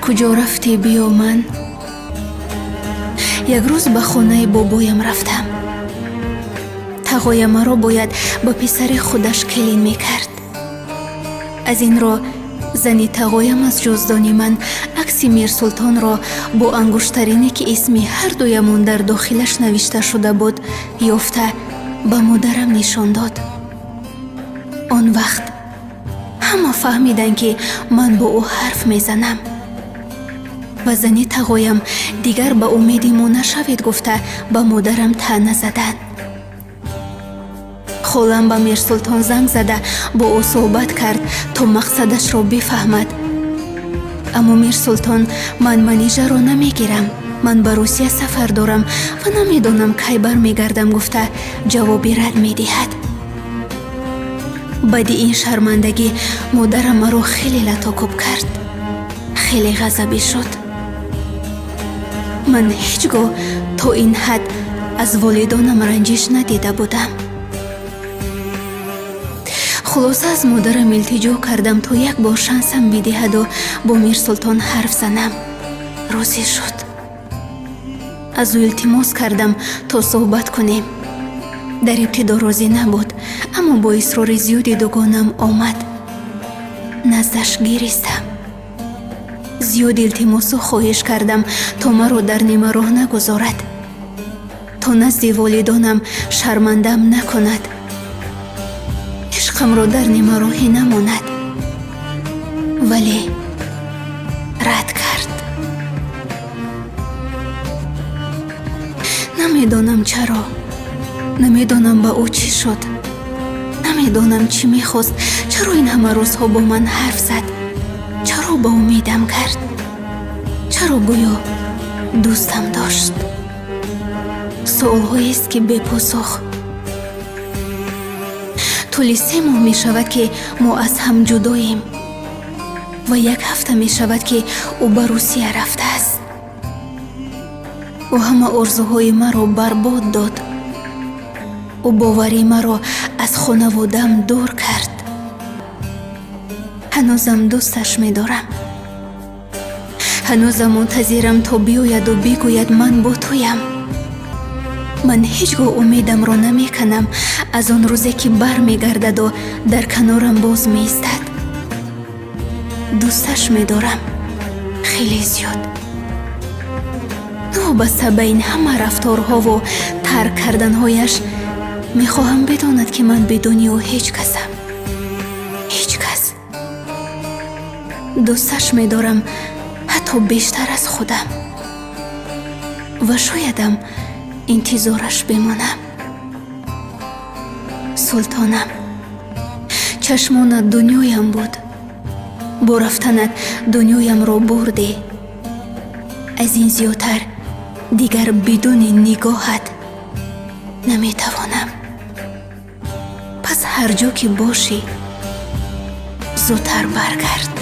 Куҷо рафтӣ, биё. Ман як рӯз ба хонаи бобоям рафтам. Тағоя маро бояд ба писари худаш келин мекард. Аз ин рӯ зани тағоям аз ҷуздони ман акси Мирсултонро бо ангуштарине, ки исми ҳардуямон дар дохилаш навишта шуда буд, ёфта ба модарам нишон дод. Он вақт ҳама фаҳмиданд, ки ман бо ӯ ҳарф мезанам, ва зани тағоям дигар ба умеди мо нашавед гуфта, ба модарам таъна заданд. Холам ба Мирсултон занг зада, бо ӯ суҳбат кард, то мақсадашро бифаҳмад. Аммо Мирсултон: «Ман Манижаро намегирам, ман ба Русия сафар дорам ва намедонам, кай бармегардам», гуфта, ҷавоби рад медиҳад. Баъди ин шармандагӣ модарам маро хеле латокӯб кард, хеле ғазабӣ шуд. Ман ҳеҷ гоҳ то ин ҳад аз волидонам ранҷиш надида будам. Хулоса, аз модарам илтиҷо кардам, то як бор шансам бидиҳаду бо Мирсултон ҳарф занам. Розӣ шуд. Аз ӯ илтимос кардам, то суҳбат кунем. Дар ибтидо розӣ набуд, аммо бо исрори зиёди дугонам омад. Наздаш гиристам, зиёд илтимосу хоҳиш кардам, то маро дар нимароҳ нагузорад, то назди волидонам шармандам накунад, ишқамро дар нимароҳӣ намонад, вале рад кард. Намедонам чаро, намедонам, ба ӯ чӣ шуд, намедонам, чӣ мехост. Чаро ин ҳама рӯзҳо бо ман ҳарф зад? Чаро ба умедам кард? Чаро гӯё дӯстам дошт? Суолҳоест, ки бепосух. Тӯли 3 моҳ мешавад, ки мо аз ҳам ҷудоем, ва як ҳафта мешавад, ки ӯ ба Русия рафтааст. Ӯ ҳама орзуҳои маро барбод дод. Ӯ боварии маро аз хонаводаам дур кард. Ҳанӯзам дӯсташ медорам, ҳанӯзам мунтазирам, то биёяду бигӯяд: «Ман бо туям». Ман ҳеҷ гоҳ умедамро намеканам. Аз он рӯзе, ки бармегардаду дар канорам боз меистад. Дӯсташ медорам хеле зиёд. Новобаста ба ин ҳама рафторҳову тарк карданҳояш, мехоҳам бидонад, ки ман бидуни ӯ ҳеҷ касам, ҳеҷ кас. Дӯсташ медорам ҳатто бештар аз худам ва шоядам интизораш бимонам. Султонам, чашмонат дунёям буд. Бо рафтанат дунёямро бурдӣ. Аз ин зиёдтар дигар бидуни нигоҳат наметавонам. Пас ҳар ҷо ки бошӣ, зудтар баргард.